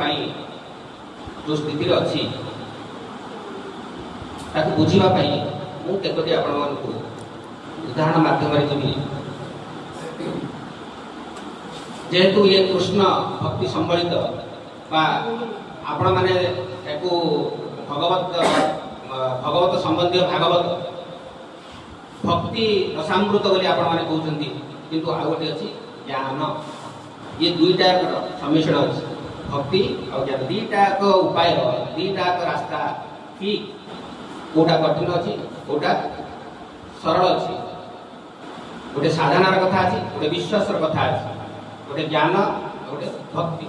ପାଇଁ ଯେଉଁ ସ୍ଥିତିରେ ଅଛି ତାକୁ ବୁଝିବା ପାଇଁ ମୁଁ କେତୋଟି ଆପଣମାନଙ୍କୁ ଉଦାହରଣ ମାଧ୍ୟମରେ ଯିବି। ଯେହେତୁ ଇଏ କୃଷ୍ଣ ଭକ୍ତି ସମ୍ବଳିତ ବା ଆପଣମାନେ ଏହାକୁ ଭଗବତ ସମ୍ବନ୍ଧୀୟ ଭାଗବତ ଭକ୍ତି ରସାମୃତ ବୋଲି ଆପଣମାନେ କହୁଛନ୍ତି, କିନ୍ତୁ ଆଉ ଗୋଟେ ଅଛି ଜ୍ଞାନ। ଇଏ ଦୁଇଟାର ସମ୍ମିଶ୍ରଣ ଅଛି, ଭକ୍ତି ଆଉ ଜ୍ଞାନ। ଦୁଇଟାକ ଉପାୟ, ଦୁଇଟାକ ରାସ୍ତା ଠିକ। କୋଉଟା କଠିନ ଅଛି, କୋଉଟା ସରଳ ଅଛି। ଗୋଟେ ସାଧନାର କଥା ଅଛି, ଗୋଟେ ବିଶ୍ୱାସର କଥା ଅଛି, ଗୋଟେ ଜ୍ଞାନ ଆଉ ଗୋଟେ ଭକ୍ତି,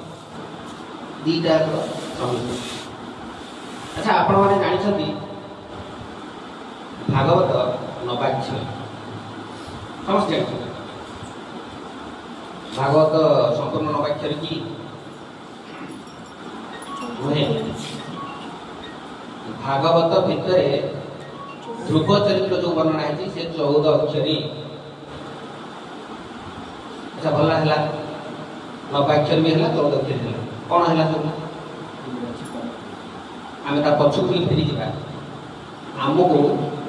ଦୁଇଟାକ ସମ୍ମିଶ୍ରଣ। ଆଚ୍ଛା, ଆପଣମାନେ ଜାଣିଛନ୍ତି ଭାଗବତ ନବାକ୍ଷର? ସମସ୍ତେ ଜାଣିଛନ୍ତି ଭାଗବତ ସମ୍ପୂର୍ଣ୍ଣ ନବାକ୍ଷର କି ନୁହେଁ? ଭାଗବତ ଭିତରେ ଧ୍ରୁବ ଚରିତ୍ର ଯୋଉ ବର୍ଣ୍ଣନା ହେଇଛି ସେ 14 ଅକ୍ଷରୀ। ଆଚ୍ଛା, ଭଲ ହେଲା, ନବାକ୍ଷର ବି ହେଲା, 14 ଅକ୍ଷରୀ ହେଲା, କଣ ହେଲା ସବୁ? ଆମେ ତା ପଛକୁ ଟିକେ ଫେରିଯିବା। ଆମକୁ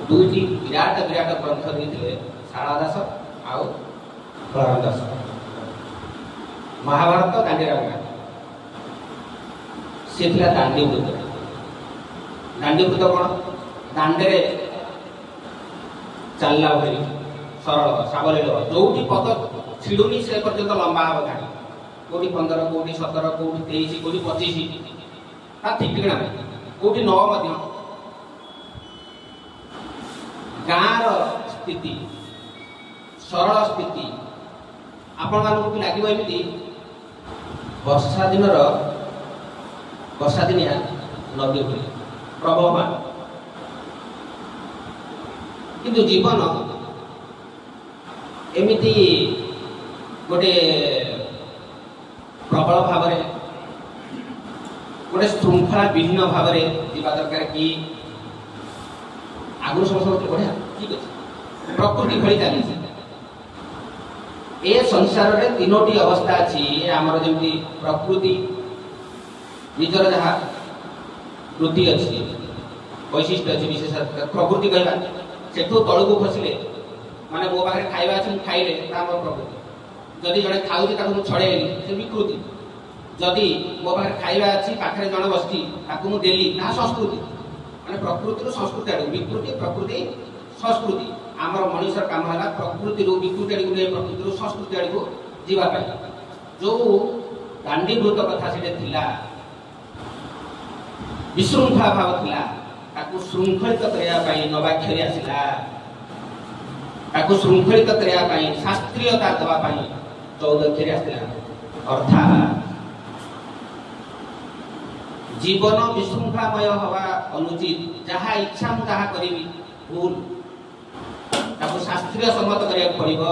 ଦୁଇଟି ବିରାଟ ବିରାଟ ଗ୍ରନ୍ଥ ଦେଇଥିଲେ ଶାରଳା ଦାସ ଆଉ ବଳରାମ ଦାସ, ମହାଭାରତ ଦାଣ୍ଡି ରାମାୟଣ। ସେ ଥିଲା ଦାଣ୍ଡିବୃତ। ଦାଣ୍ଡିବୃତ କଣ? ଦାଣ୍ଡରେ ଚାଲିଲା ଭଳି ସରଳ ସାବଲୀଳ, ଯୋଉଠି ପଦ ଛିଡୁନି ସେ ପର୍ଯ୍ୟନ୍ତ ଲମ୍ବା ହବ ଧାଡ଼ି। କୋଉଠି 15, କୋଉଠି 17, କୋଉଠି 23, କୋଉଠି 25, ତା ଠିକ ଠିକଣା ନାହିଁ, କୋଉଠି 9 ମଧ୍ୟ। ଗାଁର ସ୍ଥିତି, ସରଳ ସ୍ଥିତି ଆପଣମାନଙ୍କୁ ବି ଲାଗିବ ଏମିତି ବର୍ଷା ଦିନର, ବର୍ଷା ଦିନିଆ ନଦୀ ଭଳି ପ୍ରବହମାନ। କିନ୍ତୁ ଜୀବନ ଏମିତି ଗୋଟେ ପ୍ରବଳ ଭାବରେ, ଗୋଟେ ଶୃଙ୍ଖଳା ବିହୀନ ଭାବରେ ଯିବା ଦରକାର କି? ଆଗରୁ ସମସ୍ତେ କହୁଥିଲେ ବଢିଆ, ଠିକ ଅଛି, ପ୍ରକୃତି ଭଳି ଚାଲିଛି। ଏ ସଂସାରରେ ତିନୋଟି ଅବସ୍ଥା ଅଛି। ଆମର ଯେମିତି ପ୍ରକୃତି ନିଜର ଯାହା ବୃତ୍ତି ଅଛି, ବୈଶିଷ୍ଟ୍ୟ ଅଛି, ବିଶେଷ ପ୍ରକୃତି କହିବା, ସେଠୁ ତଳକୁ ଖସିଲେ ମାନେ ମୋ ପାଖରେ ଖାଇବା ଅଛି, ମୁଁ ଖାଇଲେ ତା ମୋର ପ୍ରକୃତି। ଯଦି ଜଣେ ଖାଉଛି ତାକୁ ମୁଁ ଛଡ଼େଇଲି, ସେ ବିକୃତି। ଯଦି ମୋ ପାଖରେ ଖାଇବା ଅଛି, ପାଖରେ ଜଣେ ବସିଛି, ତାକୁ ମୁଁ ଦେଲି, ତାହା ସଂସ୍କୃତି। ମାନେ ପ୍ରକୃତିରୁ ସଂସ୍କୃତି ଆଡ଼କୁ, ବିକୃତି, ପ୍ରକୃତି, ସଂସ୍କୃତି। ଆମର ମଣିଷର କାମ ହେଲା ପ୍ରକୃତିରୁ ବିକୃତି ଆଡ଼କୁ ନୁହେଁ, ପ୍ରକୃତିରୁ ସଂସ୍କୃତି ଆଡ଼କୁ ଯିବା ପାଇଁ। ଯୋଉ ଦାଣ୍ଡିବୃତ କଥା ସେଠି ଥିଲା, ବିଶୃଙ୍ଖଳା ଭାବ ଥିଲା, ତାକୁ ଶୃଙ୍ଖଳିତ କରିବା ପାଇଁ ନବାକ୍ଷରୀ ଆସିଲା। ତାକୁ ଶୃଙ୍ଖଳିତ କରିବା ପାଇଁ, ଶାସ୍ତ୍ରୀୟତା ଦେବା ପାଇଁ 14 ଅକ୍ଷରୀ ଆସିଲା। ଅର୍ଥାତ୍ ଜୀବନ ବିଶୃଙ୍ଖଳାମୟ ହବା ଅନୁଚିତ। ଯାହା ଇଚ୍ଛା ମୁଁ ତାହା କରିବି, ଭୁଲ। ତାକୁ ଶାସ୍ତ୍ରୀୟ ସମ୍ମତ କରିବାକୁ ପଡିବ,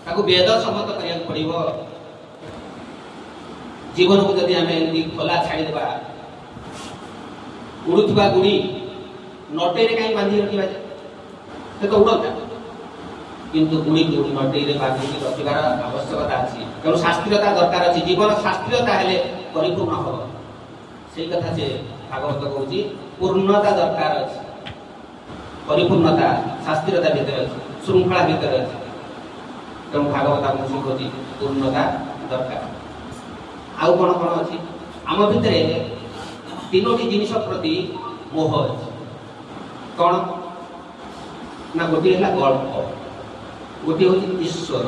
ତାକୁ ବେଦ ସମ୍ମତ କରିବାକୁ ପଡିବ। ଜୀବନକୁ ଯଦି ଆମେ ଏମିତି ଖୋଲା ଛାଡ଼ିଦେବା, ଉଡୁଥିବା ଗୁଡ଼ି ନଟେଇରେ କାହିଁ ବାନ୍ଧି ରଖିବା ଯେ? ସେ ତ ଉଡ଼ନ୍ତା। କିନ୍ତୁ ଗୁଡ଼ି ନଟେଇରେ ବାନ୍ଧିକି ରଖିବାର ଆବଶ୍ୟକତା ଅଛି। ତେଣୁ ଶାସ୍ତ୍ରୀୟତା ଦରକାର ଅଛି। ଜୀବନ ଶାସ୍ତ୍ରୀୟତା ହେଲେ ପରିପୂର୍ଣ୍ଣ ହବ। ସେଇ କଥା ସେ ଭାଗବତ କହୁଛି, ପୂର୍ଣ୍ଣତା ଦରକାର ଅଛି। ପରିପୂର୍ଣ୍ଣତା ଶାସ୍ତ୍ରୀୟତା ଭିତରେ ଅଛି, ଶୃଙ୍ଖଳା ଭିତରେ ଅଛି। ତେଣୁ ଭାଗବତ ଆମକୁ ଶିଖଉଛି ପୂର୍ଣ୍ଣତା ଦରକାର। ଆଉ କଣ କଣ ଅଛି ଆମ ଭିତରେ? ତିନୋଟି ଜିନିଷ ପ୍ରତି ମୋହ ଅଛି। କଣ ନା, ଗୋଟିଏ ହେଲା ଗଳ୍ପ, ଗୋଟିଏ ହଉଛି ଈଶ୍ୱର,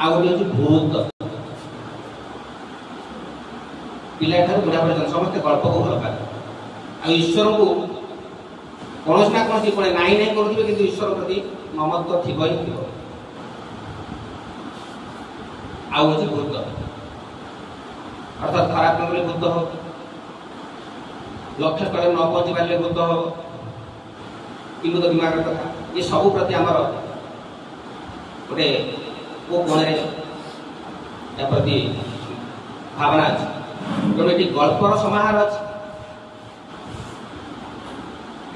ଆଉ ଗୋଟିଏ ହଉଛି ଭୂତ। ପିଲାଠାରୁ ବୁଢା ପର୍ଯ୍ୟନ୍ତ ସମସ୍ତେ ଗଳ୍ପକୁ ଭଲ ପାଆନ୍ତି, ଆଉ ଈଶ୍ୱରଙ୍କୁ କୌଣସି ନା କୌଣସି କୋଣେ ନାଇଁ ନାଇଁ କରୁଥିବେ, କିନ୍ତୁ ଈଶ୍ୱର ପ୍ରତି ମମତ୍ୱ ଥିବ ହିଁ ଥିବ। ଆଉ ହଉଛି ଭୂତ, ଅର୍ଥାତ୍ ଖରାପ କାମ କଲେ ଭୂତ ହବ, ଲକ୍ଷ୍ୟ ସ୍ଥଳରେ ନ ପହଞ୍ଚି ପାରିଲେ ଭୂତ ହବ। କିନ୍ତୁ ତ ଦିମାଗର କଥା, ଏ ସବୁ ପ୍ରତି ଆମର ଗୋଟେ କୋଉ କୋଣରେ ୟା ପ୍ରତି ଭାବନା ଅଛି। ତେଣୁ ଏଠି ଗଳ୍ପର ସମାହାର ଅଛି,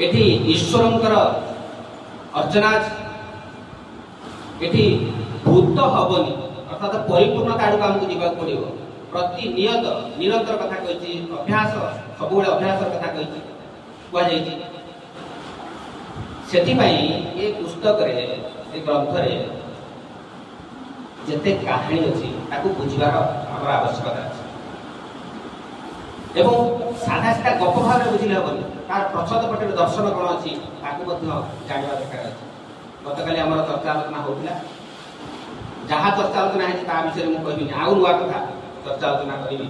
ଏଠି ଈଶ୍ୱରଙ୍କର ଅର୍ଚ୍ଚନା ଅଛି, ଏଠି ଭୂତ ହବନି, ଅର୍ଥାତ ପରିପୂର୍ଣ୍ଣତା ଆଡ଼କୁ ଆମକୁ ଯିବାକୁ ପଡିବ। ପ୍ରତିନିୟତ ନିରନ୍ତର କଥା କହିଛି, ଅଭ୍ୟାସ ସବୁବେଳେ ଅଭ୍ୟାସର କଥା କହିଛି, କୁହାଯାଇଛି। ସେଥିପାଇଁ ଏ ପୁସ୍ତକରେ, ଏ ଗ୍ରନ୍ଥରେ ଯେତେ କାହାଣୀ ଅଛି ତାକୁ ବୁଝିବାର ଆମର ଆବଶ୍ୟକତା ଅଛି। ଏବଂ ସାଧା ସିଧା ଗପ ଭାବରେ ବୁଝିଲେ ହେବନି, ତାର ପ୍ରଚ୍ଛଦ ପଟରେ ଦର୍ଶନ କ'ଣ ଅଛି ତାକୁ ମଧ୍ୟ ଜାଣିବା ଦରକାର ଅଛି। ଗତକାଲି ଆମର ଚର୍ଚ୍ଚା ଆଲୋଚନା ହେଉଥିଲା, ଯାହା ଚର୍ଚ୍ଚା ଆଲୋଚନା ହେଇଛି ତା ବିଷୟରେ ମୁଁ କହିବିନି, ଆଉ ନୂଆ କଥା ଚର୍ଚ୍ଚା ଆଲୋଚନା କରିବି।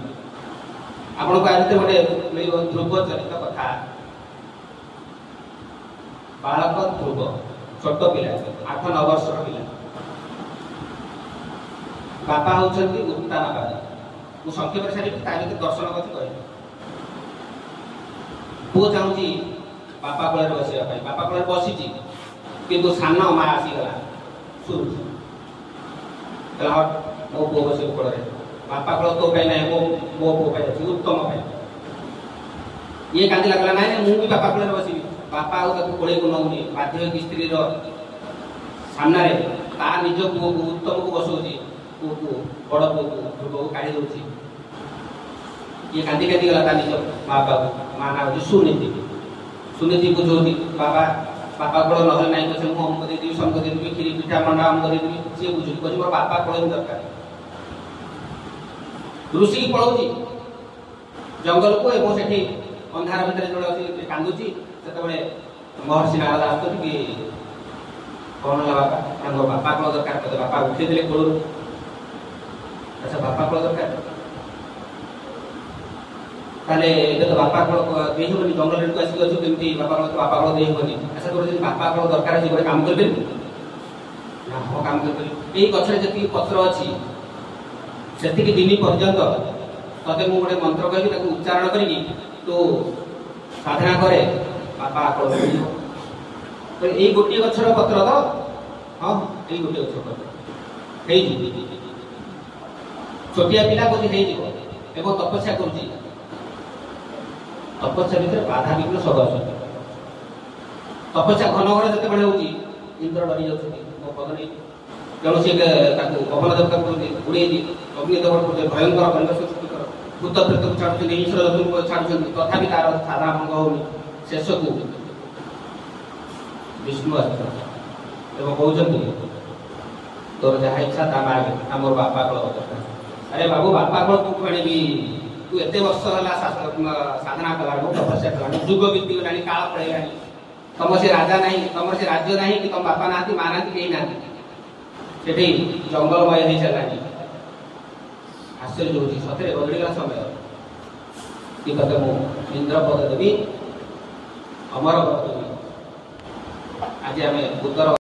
ଆପଣଙ୍କୁ ଆ ଭିତରେ ଗୋଟେ ମିଳିବ ଧ୍ରୁବ ଚରିତ କଥା। ବାଳକ ଧ୍ରୁବ, ଛୋଟ ପିଲା, 8-9 ବର୍ଷର ପିଲା, ବାପା ହେଉଛନ୍ତି ଉତ୍ତାନପାଦ। ମୁଁ ସଂକ୍ଷେପରେ ସାରିବି, ତା ଭିତରେ ଦର୍ଶନ କଥା କହିବି। ପୁଅ ଚାହୁଁଛି ବାପା କୋଳରେ ବସିବା ପାଇଁ, ବାପା କୋଳରେ ବସିଛି, କିନ୍ତୁ ସାନ ମା ଆସିଗଲା ସୁରୁଚି, କହିଲା ହଟ ମୋ ପୁଅ ବସିବ କୋଳରେ, ବାପା କୋଳ ତୋ ପାଇଁ ନାହିଁ, ମୋ ପୁଅ ପାଇଁ ଅଛି, ଉତ୍ତମ ପାଇଁ। ଇଏ କାନ୍ଦିଲା, କହିଲା ନାଇଁ ନାଇଁ ମୁଁ ବି ବାପା କୋଳରେ ବସିବି। ବାପା ଆଉ ତାକୁ କୋଳେଇକୁ ନଉନି, ବାଧ୍ୟ ହେଇକି ସ୍ତ୍ରୀର ସାମ୍ନାରେ ତା ନିଜ ପୁଅକୁ ଉତ୍ତମକୁ ବସଉଛି, ପୁଅକୁ ବଡ଼ ପୁଅକୁ ଧ୍ରୁବକୁ କାଢି ଦଉଛି। ଇଏ କାନ୍ଦି କାନ୍ଦି ଗଲା ତା ନିଜ ମା ବାପାକୁ, ମା ନାଁ ହଉଛି ସୁନୀତି। ସୁନୀତି ବୁଝଉଛି, ବାବା ବାପା କୋଳ ନହେଲେ ନାହିଁ ପଛେ ମୁଁ ଅମୁକ ଦେଇଦେବି, ସମୁକ ଦେଇଦେବି, କ୍ଷୀରି ପିଠା ମଣ୍ଡା ଅମୁକ ଦେଇଦେବି। ସିଏ ବୁଝୁଛି, କହୁଛି ମୋର ବାପା କୋଳ ହିଁ ଦରକାର। ଋଷିକି ପଳଉଛି ଜଙ୍ଗଲକୁ ଏବଂ ସେଠି ଅନ୍ଧାର ଭିତରେ ଯେତେବେଳେ ଅଛି କାନ୍ଦୁଛି, ସେତେବେଳେ ମହର୍ଷି ନାରଦ ଆସୁଛନ୍ତି କି କଣ ହେଲା ବାପା, ତାଙ୍କ ବାପା କୋଳ ଦରକାର, ତୋତେ ବାପା ଉଠେଇଦେଲେ କୋଳରୁ। ଆଚ୍ଛା ବାପା କୋଳ ଦରକାର, ତାହେଲେ ଏବେ ତ ବାପା କୋଳ ଦେଇ ହେବନି, ଜଙ୍ଗଲରେ ତୁ ଆସିକି ଅଛୁ, କେମିତି ବାପା କୋଳ, ବାପା କୋଳ ଦେଇ ହେବନି। ଆଚ୍ଛା ତୋର ଯଦି ବାପା କୋଳ ଦରକାର ଅଛି ଗୋଟେ କାମ କରିପାରିବୁ ନା? ହଁ କାମ କରିପାରିବି। ଏଇ ଗଛରେ ଯେତିକି ପତ୍ର ଅଛି ସେତିକି ଦିନ ପର୍ଯ୍ୟନ୍ତ ତତେ ମୁଁ ଗୋଟେ ମନ୍ତ୍ର କହିବି, ତାକୁ ଉଚ୍ଚାରଣ କରିକି ତୁ ସାଧନା କରେ, ବାପା କୋଳ ମିଳିବ। ଏଇ ଗୋଟିଏ ଗଛର ପତ୍ର ତ? ହଁ ଏଇ ଗୋଟିଏ ଗଛର ପତ୍ର ହେଇଯିବ। ଛୋଟିଆ ପିଲା କହୁଛି ହେଇଯିବ, ଏବଂ ତପସ୍ୟା କରୁଛି। ତପସ୍ୟା ଭିତରେ ବାଧା ବିଘ୍ନ ସବୁ ଆସୁଛି। ତପସ୍ୟା ଘନ ଘନ ଯେତେବେଳେ ହଉଛି, ଇନ୍ଦ୍ର ଡରି ଯାଉଛନ୍ତି, ମୋ ପଦ ନେଇ। ତେଣୁ ସିଏ ତାକୁ ପବନ ଦେବତା କରୁଛନ୍ତି, ଉଡେଇ ଦିଏ, ଅଗ୍ନି ଦେବତା କରୁଛନ୍ତି, ଭୟଙ୍କର ପରିବେଶ ସୃଷ୍ଟି କର, ଭୂତ ପ୍ରେତକୁ ଛାଡୁଛନ୍ତି, ହିଂସ୍ର ଜନ୍ତୁଙ୍କୁ ଛାଡୁଛନ୍ତି, ତଥାପି ତାର ସାଧନା ଭଙ୍ଗ ହଉନି। ଶେଷକୁ ବିଷ୍ଣୁ ଆସୁଛନ୍ତି ଏବଂ କହୁଛନ୍ତି ତୋର ଯାହା ଇଚ୍ଛା ତା ମାଗେ, ଆମର ବାପା କୋଳ ଦରକାର। ଆରେ ବାବୁ ବାପା କୋଳ କୋଉଠୁ ଆଣିବି? ତୁ ଏତେ ବର୍ଷ ହେଲା ସାଧନା କଲାଣୁ, ତପସ୍ୟା କଲାଣୁ, ଯୁଗ ବିତିଗଲାଣି, କାଳ ପଳେଇଲାଣି, ତମ ସେ ରାଜା ନାହିଁ, ତମର ସେ ରାଜ୍ୟ ନାହିଁ, କି ତମ ବାପା ନାହାନ୍ତି, ମା ନାହାନ୍ତି, କେହି ନାହାନ୍ତି, ସେଠି ଜଙ୍ଗଲମୟ ହେଇସାରିଲାଣି। ଆଶ୍ଚର୍ଯ୍ୟ ହଉଛି, ସତରେ ବଦଳିଗଲା ସମୟ। କି ତତେ ମୁଁ ଇନ୍ଦ୍ର ପଦ ଦେବି, ଅମର ପଦ ଦେବି। ଆଜି ଆମେ ଉତ୍ତର